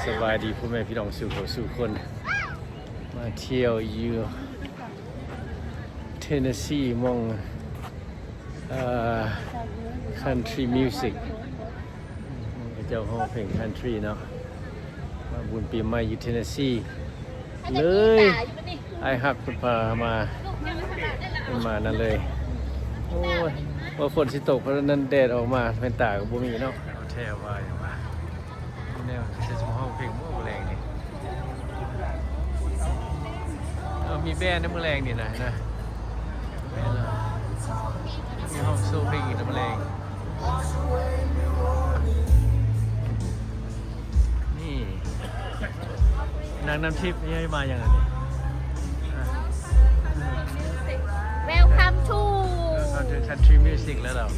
ສະບາຍດີພໍ່ແມ່ພີ່ນ້ອງສູ່ຜູ້ສູ່ຄົນ ມາທ່ຽວຢູ່ເທນເນສຊີ ໝ່ອງ ເອີ ຄັນທຣີມິວຊິກ ເຂົາເຈົ້າຮ້ອງເພງຄັນທຣີເນາະ ມາບຸນປີໃໝ່ຢູ່ເທນເນສຊີ ເລີຍ ອ້າຍຮັກເພິ່ນພາມາ ເພິ່ນມານັ້ນເລີຍ. ໂອ້ຍ ວ່າຝົນຊິຕົກ ເພາະນັ້ນແດດອອກມາ ແວ່ນຕາກໍບໍ່ມີເນາະ. ແທ້ວ່າຫຍັງວະ ແນວຊິຮ້ອງເພງບໍ່ມື້ແລງນີ້? ເອີ ມີແບນໃນມື້ແລງນີ້ນະ ນະ ແມ່ນແລ້ວ ມີຮ້ອງໂຊເພງອີກໃນມື້ແລງ. ນີ້ ນາງນ້ຳທິບ ນີ້ມາຫຍັງອັນນີ້? ອ່າ Welcome to Welcome to Country Music ແລ້ວເນາະ.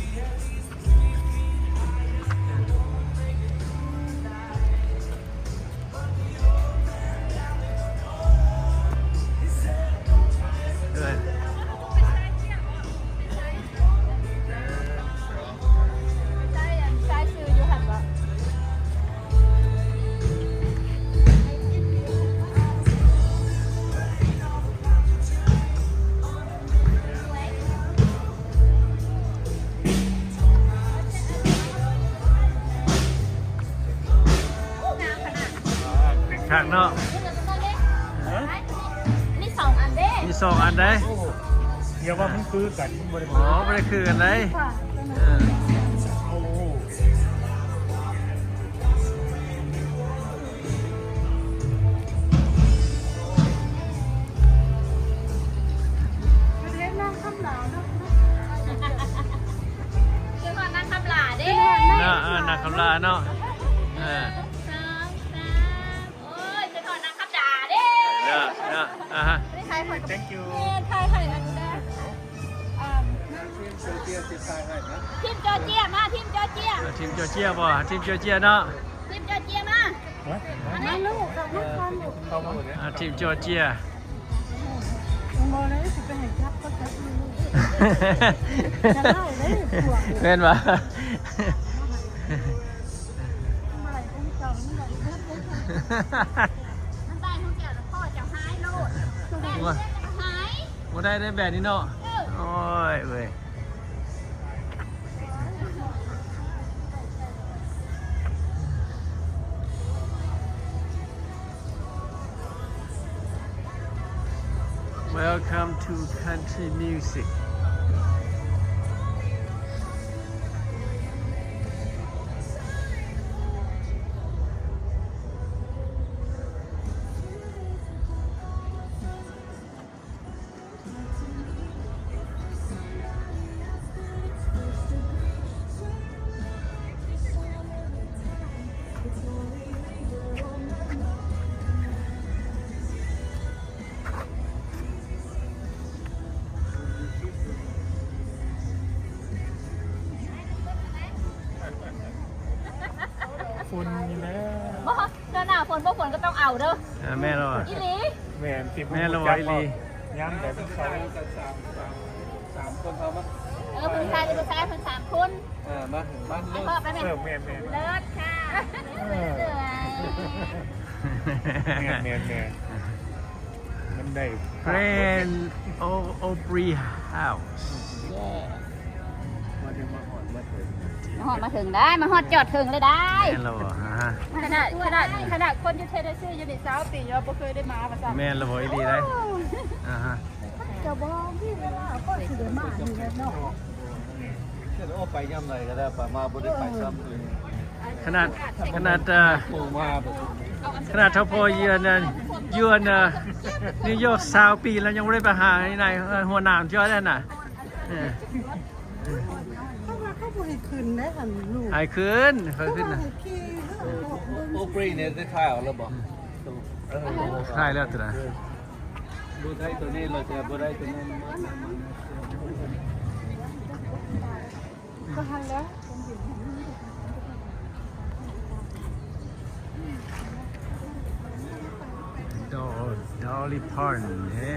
ຄັກເນາະ ມີສອງອັນເດ້ ມີສອງອັນໃດ໋. ໂອ້ ຢ່າວ່າມັນຄືກັນ ມັນບໍ່ໄດ້ ອໍ ບໍ່ໄດ້ຄືກັນໃດ໋. ເອີ ໂອ້ ຄືນາງຄຳຫຼາເດ້ ເນາະ ເອີ ນາງຄຳຫຼາເນາະ ເອີ ໜຶ່ງ ສອງ ສາມ ໂອ້ຍ ຄືນາງຄຳຫຼາເດ້ ເນາະ ເນາະ ອ່າຮະ Thank you ແມ່ນ ຖ່າຍໃຫ້ອັນນີ້ນະ ອ່າ ທີມເຈີເຈຍຊິຖ່າຍໃຫ້ນະ ທີມເຈີເຈຍ ມາ ທີມເຈີເຈຍ ອ່າ ທີມເຈີເຈຍບໍ່ ທີມເຈີເຈຍເນາະ ທີມເຈີເຈຍມາ ມາລູກ ເຂົ້າມາກ່ອນລູກ ເຂົ້າມາເລີຍ ອ່າ ທີມເຈີເຈຍ ບໍ່ໄດ້ຊິໄປໃຫ້ຈັບ ເຂົາຈັບຢູ່ ຈະເລົ່າເດ້ພວກ ແມ່ນບໍ່? ມັນໄດ້ຂອງເຈົ້າແລ້ວ ພໍ່ເຈົ້າຫາຍໂລດ ແບບນີ້ເດ້ ຫາຍ ບໍ່ໄດ້ເດ້ແບບນີ້ເນາະ ເອີ ໂອ້ຍເວີຍ. Welcome to Country Music. ຝົນນີ້ແຫຼະ ບໍ່ ເທື່ອໜ້າຝົນບໍ່ຝົນກໍຕ້ອງເອົາເດີ ເອີ ແມ່ນແລ້ວ ອີ່ຫຼີ ແມ່ນ ແມ່ນແລ້ວ ອີ່ຫຼີ ຍາມໃດມັນເຂົ້າ ສາມ ສາມ ສາມຄົນເອົາມາ ເອີ ຜູ້ຊາຍ ຜູ້ຊາຍເພິ່ນສາມຄົນ ເອີ ມາ ມາ ເອີ ແມ່ນໆ ເລີດຄ່ະ ເອີ ແມ່ນໆໆ ມັນໄດ້ Grand Opry House ມາຮອດມາເຖິງ ມາຮອດມາເຖິງໄດ້ ມາຮອດຈອດເຖິງເລີຍໄດ້ ແມ່ນແລ້ວບໍ່? ອ່າຮະ ຂະໜາດ ຂະໜາດ ຂະໜາດຄົນຢູ່ເທນເນສຊີຢູ່ນີ້ຊາວປີ ຍັງບໍ່ເຄີຍໄດ້ມາວ່າຊັ້ນ ແມ່ນແລ້ວບໍ່? ອີ່ຫຼີໄດ໋ ອ່າຮະ ຈະບໍ່ມີເວລາ ກໍຊິໄດ້ມານີ້ແຫຼະເນາະ ຈະອອກໄປຍາມໃດກໍໄດ້ ໄປມາບໍ່ໄດ້ໄປຊ້ຳເລີຍ ຂະໜາດ ຂະໜາດ ເອີ ໂທມາ ຂະໜາດເຖົ້າພໍ່ຢູ່ອັນນັ້ນ ຢູ່ອັນ ເອີ ນິວຢອກຊາວປີ ແລ້ວຍັງບໍ່ໄດ້ໄປຫາໃນ ເອີ ຫົວໜ້າເຈົ້ານັ້ນນະ ເອີ ເຂົາວ່າເຂົາບໍ່ໃຫ້ຂຶ້ນເດ້ ອັນລູກ ໃຫ້ຂຶ້ນ ໃຫ້ຂຶ້ນນະ ໂອບຣີນີ້ໄດ້ຖ່າຍເອົາແລ້ວບໍ່? ເອີ ຖ່າຍແລ້ວຕິລະ ບໍ່ໄດ້ໂຕນີ້ ເຮົາຈະບໍ່ໄດ້ໂຕນີ້ ກໍຫັ້ນແຫຼະ Dol-, Dolly Parton ເດ້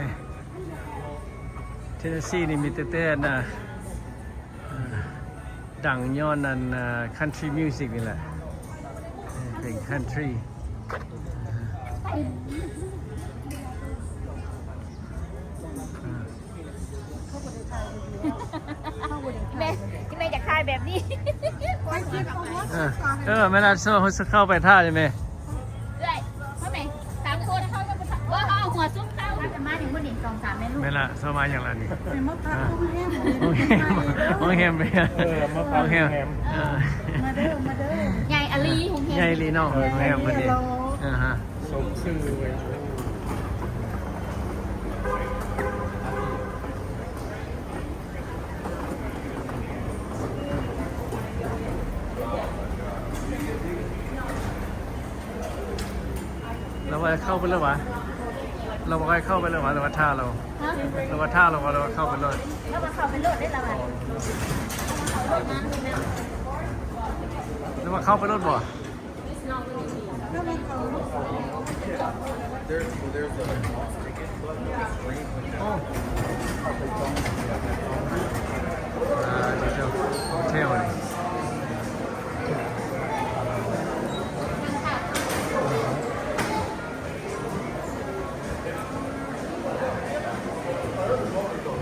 ເທນເນສຊີນີ້ມີແຕ່ ແຕ່ອັນນ່າ ເອີ ດັງຍ້ອນອັນ ເອີ ຄັນທຣີມິວຊິກນີ້ແຫຼະ ເອີ ເພງຄັນທຣີ ແມ່ ແມ່ຢາກຖ່າຍແບບນີ້. ເອີ ເອີ ແມ່ນລະ ໂຊ ເຂົ້າໄປຖ້າຢູ່ແມ່. ເອື້ອຍ ມາແມ່ ສາມຄົນ ເຮົາຍັງບໍ່ທັນ ເອີ ເອົາຫົວຊຸມເຂົາ ມາເຖິງມື້ນີ້ ສອງສາມແມ່ລູກ. ແມ່ນລະ ສະບາຍຫຍັງລະນີ້? ມາພັກໂຮງແຮມ ໂຮງແຮມ ໂຮງແຮມ ເອີ ມາພັກໂຮງແຮມ ໂຮງແຮມ ເອີ ມາເດີ ມາເດີ ໃຫຍ່ອີ່ຫຼີໂຮງແຮມ ໃຫຍ່ອີ່ຫຼີເນາະ ໂຮງແຮມເພິ່ນນີ້ ເອີ ສົມຊື່ເວີຍ. ລາວວ່າເຂົ້າໄປແລ້ວຫວາ? ລາວວ່າເຂົ້າໄປແລ້ວຫວາ ຫຼືວ່າຖ້າລາວ? ຮະ? ລາວວ່າຖ້າລາວຫວາ ຫຼືວ່າເຂົ້າໄປໂລດ? ລາວວ່າເຂົ້າໄປໂລດເດ້ ລາວວ່າ ລາວວ່າເຂົ້າໄປໂລດບໍ່?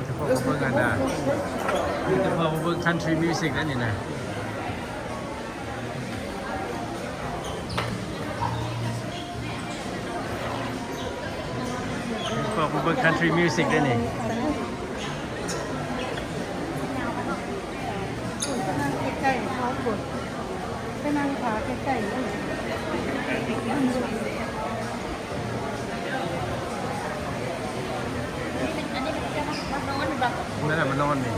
ຈະພາໄປເບິ່ງອັນນ່າ ຈະພາໄປເບິ່ງ country music ໄດ້ນີ້ນະ. ເບິ່ງ country music ໄດ້ນີ້. ໄປນັ່ງໃກ້ໆ ໄປນັ່ງຂາໃກ້ໆ. ອັນນີ້ມັນນອນແມ່ນບໍ່? ນັ້ນແຫຼະ ມານອນນີ້.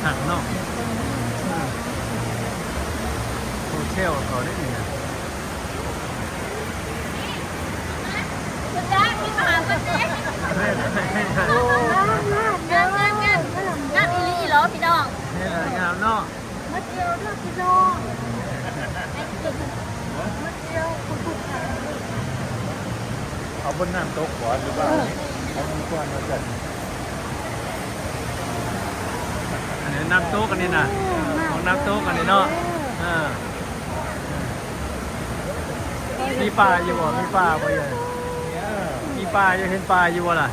ຄັກເນາະ ໂຮເທວເຂົາໄດ້ນີ້ນະ. ສຸດຍອດ ມີມະຫາສະເຕ. ງາມ ງາມ ງາມ ງາມ ງາມອີ່ຫຼີເນາະພີ່ນ້ອງ. ງາມເນາະ. ມາທ່ຽວເດີພີ່ນ້ອງ ມາທ່ຽວ ເອົາບົນນ້ຳຕົກກ່ອນ ຫຼືວ່າ ເອີ ເອົານີ້ກ່ອນວ່າຊັ້ນ. ອັນນີ້ນ້ຳຕົກ ອັນນີ້ນະ ເອີ ຂອງນ້ຳຕົກ ອັນນີ້ເນາະ. ເອີ ເອີ ມີປາຢູ່ບໍ່? ມີປາບໍ່ເອີຍ? ມີປາຢູ່ ເຫັນປາຢູ່ບໍ່ລະ?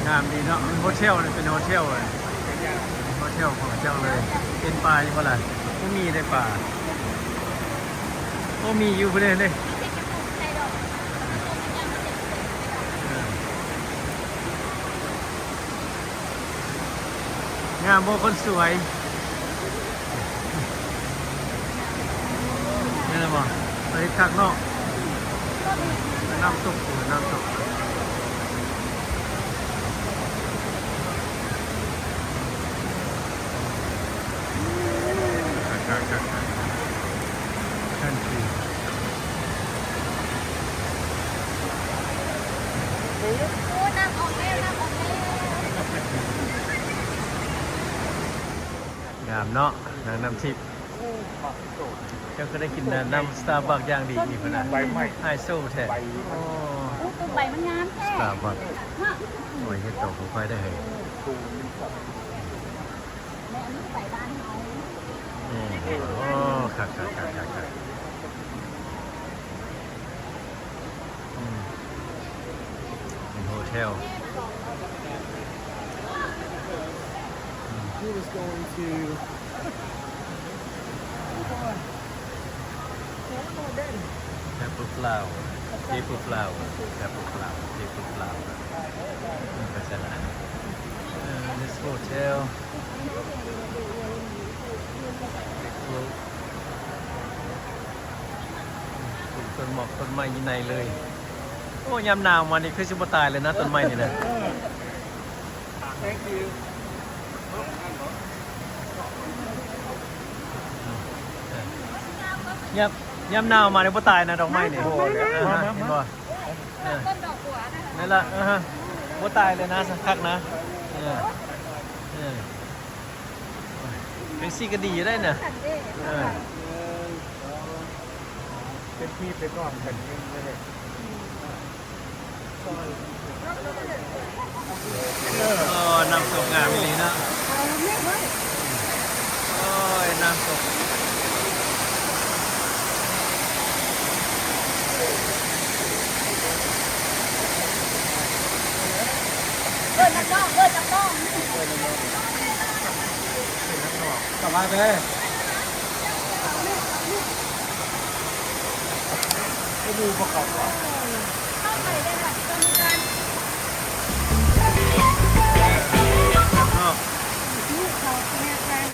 ງາມດີເນາະ ໂຮເທວນີ້ເປັນໂຮເທວເລີຍ ໂຮເທວຂອງເຈົ້າເລີຍ. ເຫັນປາຢູ່ບໍ່ລະ? ບໍ່ມີເດ້ປາ. ໂອ້ ມີຢູ່ພຸ້ນເດ້. ເອີ ງາມບໍ່ຄົນສວຍ? ແມ່ນແລ້ວບໍ່? ເຮັດຄັກເນາະ ນ້ຳຕົກ ນ້ຳຕົກ. ຄັກໆໆໆ ຄັນທີ ໂອ້ ນ້ຳອອກແລ້ວ ນ້ຳອອກແລ້ວ. ງາມເນາະ ນາງນ້ຳທິບ. ເຈົ້າກໍໄດ້ກິນນ້ຳ Starbucks ຢ່າງດີອີກພຸ້ນນະ ໄຮໂຊແທ້. ໂອ້ ໂອ້ ຕົ້ນໃບມັນງາມແທ້ Starbucks ເນາະ. ໂອ້ຍ ເຮັດຕໍ່ຜູ້ໄຟໄດ້ເຮີ້ຍ. ແມ່ນ ອັນນີ້ໄປບ້ານເຮົາ. ນີ້ ໂອ້ ຄັກໆໆໆ. ອືມ ເປັນໂຮເທວ. He was going to Purple flower, purple flower, purple flower, purple flower. ມັນກ ປູກຕົ້ນໝອກຕົ້ນໄມ້ຢູ່ໃນເລີຍ. ໂອ້ ຍາມໜາວມານີ້ຄືຊິບໍ່ຕາຍເລີຍນະ ຕົ້ນໄມ້ນີ້ນະ. ຍາມ ຍາມໜາວມານີ້ບໍ່ຕາຍນະ ດອກໄມ້ນີ້. ເອີ ເຫັນບໍ່? ເອີ ນັ້ນລະ ເອີ ບໍ່ຕາຍເລີຍນະ ຄັກນະ. ເອີ ເອີ ຈັ່ງຊີ້ກໍດີໄດ໋ນະ. ເອີ ເປັນພີ່ເປັນນ້ອງກັນເອງເລີຍ. ໂອ້ ນ້ຳຕົກງາມອີ່ຫຼີເນາະ. ໂອ້ຍ ນ້ຳຕົກ. ເອີ້ນນຳນ້ອງ ເອີ້ນນຳນ້ອງ ເອີ້ນນຳນ້ອງ. ກະມາເດີ ໄປດູພວກເຂົາ.